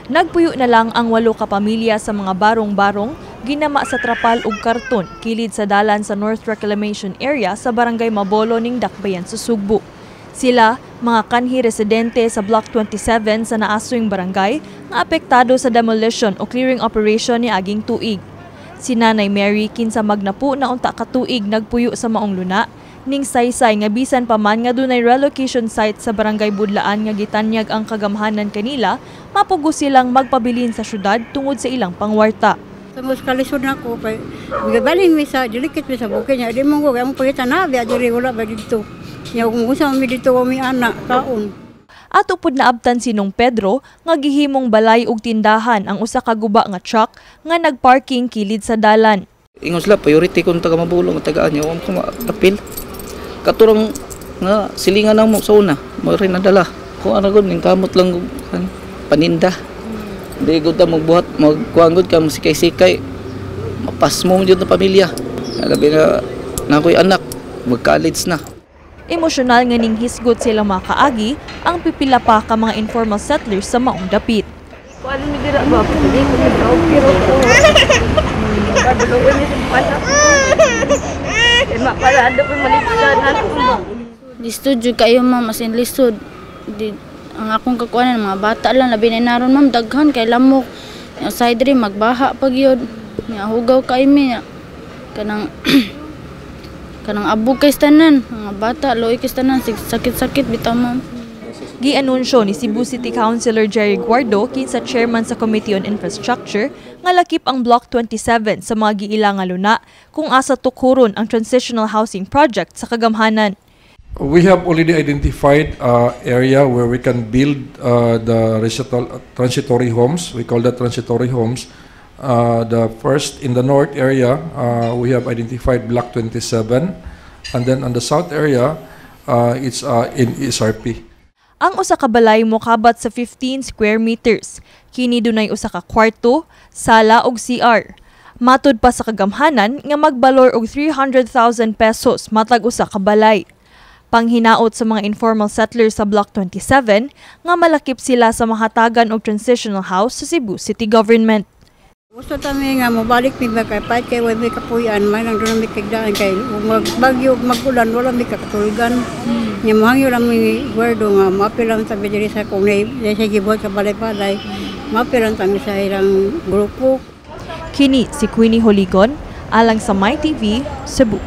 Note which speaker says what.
Speaker 1: Nagpuyo na lang ang walo ka pamilya sa mga barong-barong ginama sa trapal ug karton kilid sa dalan sa North Reclamation Area sa Barangay Mabolo ning Dakbayan sa Sugbo. Sila, mga kanhi residente sa Block 27 sa naaswing barangay nga apektado sa demolition o clearing operation ni aging tuig. Si Nanay Mary, kinsa magnapu na unta ka tuig nagpuyo sa maong luna, ning saysay nga bisan pa man nga dunay relocation site sa Barangay Budlaan nga gitanyag ang kagamhanan kanila, mapugo silang magpabilin sa syudad tungod sa ilang pangwarta.
Speaker 2: Tungod sa kalisod na ko, kay balin mi sa dilikit mi sa bukid niya, di mo ko kay among pangita na biya diri, wala ba didto. Nya kung unsa mi didto mi ana kaon.
Speaker 1: Ato pud naabtan si Nong Pedro nga gihimong balay ug tindahan ang usa ka guba nga truck nga nagparking kilid sa dalan.
Speaker 3: Ingon sila, priority kung taga Mabolo, nga tagaan niya, huwag ko ma-appeal. Katurang nga silingan na mo sa una, mo rin nadala. Kung ano gud, ning kamot lang kan, paninda. Hindi gud ta magbuhat, magkuhan gud ka, sikay-sikay. Mapasmo mo jud na pamilya. Labi na na ako'y anak, mag-college na.
Speaker 1: Emosyonal nga ning hisgot sila mga kaagi ang pipila pa ka mga informal settlers sa maong dapit.
Speaker 4: Kuan mi dira ba? Hindi ko pero ko. Padulungan niya sa anak ko. Eh maparado ko maliksan anak ko.
Speaker 5: Lisod jud kayo, ma'am, as in lisod. Di, ang akong kakuanan mga bata lang, labi na naron, ma'am, daghan kay lamok. Nya side diri magbaha pag yun. Nya hugaw kay mi nya. Kanang kanang abog kay tanan, mga bata luoy kay tanan, sakit-sakit bitaw, ma'am.
Speaker 1: Gianunsyo ni Cebu City Councilor Jerry Guardo, kinsa chairman sa Committee on Infrastructure, nga lakip ang Block 27 sa mga giila nga luna kung asa tukuron ang transitional housing project sa kagamhanan.
Speaker 6: We have already identified area where we can build the transitory homes. We call that transitory homes. The first in the north area, we have identified Block 27, and then on the south area, it's in SRP.
Speaker 1: Ang usa ka balay mokabat sa 15 square meters. Kini dunay usa ka kwarto, sala ug CR. Matud pa sa kagamhanan nga magbalor og 300,000 pesos matag usa ka balay. Panghinaot sa mga informal settlers sa Block 27 nga malakip sila sa mahatagan og transitional house sa Cebu City Government.
Speaker 2: Gusto ta mi nga mobalik mi ba kay pait kay way mi kapuy-an man ang doon mi kigdaan kay ug magbagyo ug magulan wala mi kakatulgan. Nya mohangyo lang mi gwardo nga maapil lang ta mi diri sa kung nay sa gibuhat sa balay-balay, maapil lang ta mi sa ilang grupo.
Speaker 1: Kini si Queenie Holigon alang sa My TV, Cebu.